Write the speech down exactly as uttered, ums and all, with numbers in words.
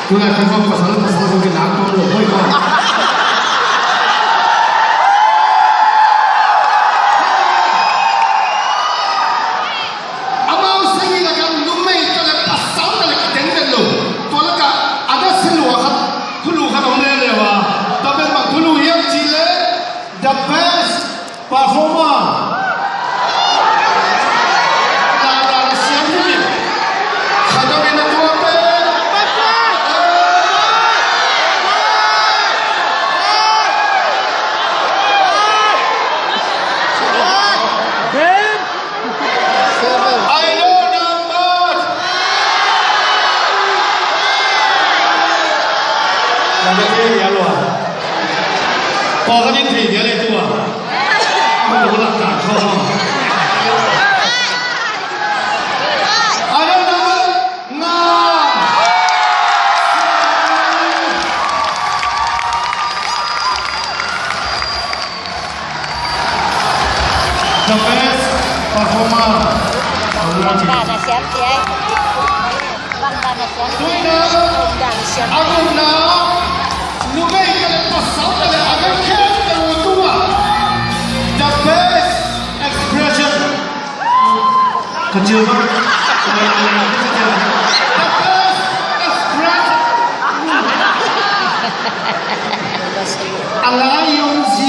Tulai khat bang pasal, pasal ko kinang ko lo, boy ko. Amau sangin a kan numei ta le pasal ta le kiten den lo. Tua laka a na si lua khat, thulu khat om le le wa. Tua pen bang thulu hiam ci le, the best performer. Ladang siam hi. Khat a min a tua pen. Idol number. Number three, ya lua. Paul kan in thei dia le tua. Ama tua lak tak kho. Idol number nga. The best performer. Bang dan a siam ti ai. Bang dan a siam ti ai. Bang dan a siam. A gupna numei ka le pasal ka le a gupna ka le tua. The best expression. Ka cil bang. The best expression. A lai yong zi.